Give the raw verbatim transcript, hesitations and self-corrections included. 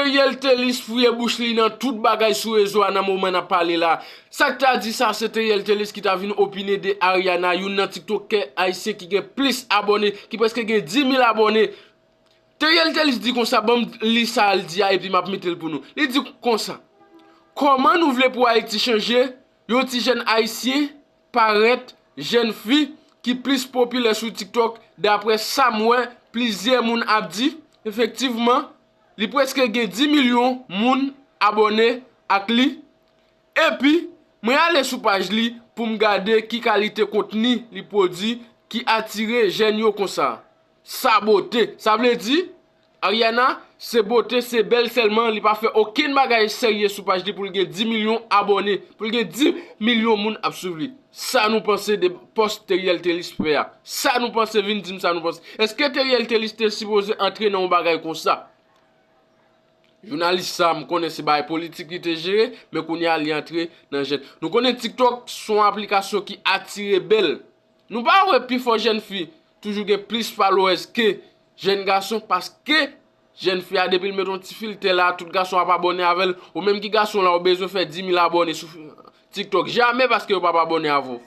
Teriel Telis fouye bouch li nan tout bagay sou rezo a nan moman n ap pale la. Sa k ta di sa, se Teriel Telis ki ta vin opine de Ariana, youn nan tiktokè ayisyen ki gen plis abòne, ki prèske gen dis mil abòne. Teriel Telis di konsa, ban m li sa l di a epi m ap mete l pou nou. Li di konsa, kòman nou vle pou Ayiti chanje? Yon ti jèn ayisyen parèt jèn fi ki plis popilè sou TikTok, daprè sa m wè plizyè moun ap di. Efektivman, li prèske gen dis milyon moun abòne ak li. Epi, mwen ale sou paj li pou m gade ki kalite kontni li pwodui ki atire jèn yo konsa. Sa bote. Sa vle di, Ariana, se bote, se bèl sèlman, li pa fè okenn bagay serye sou paj li pou l gen dis milyon abòne, pou l gen dis milyon moun ap swiv li. Sa nou panse de pòs Teriel Telis fè a? Sa nou panse? Vin di m sa nou panse. Èske Teriel Telis te sipoze antre nan yon bagay konsa? Jounalis sa, m konnen se bagay politik li te jere, men kounye a li antre nan jèn. Nou konnen TikTok se yon aplikasyon ki atire bèl. Nou pa wè pifò jèn fi toujou gen plis followers ke jèn gason, paske jèn fi a, depi l met yon ti filtè la, tout gason ap abòne avè l. Ou menm ki gason la, ou bezwen fè dis mil abòne sou TikTok. Jamè, paske yo p ap abòne avè w.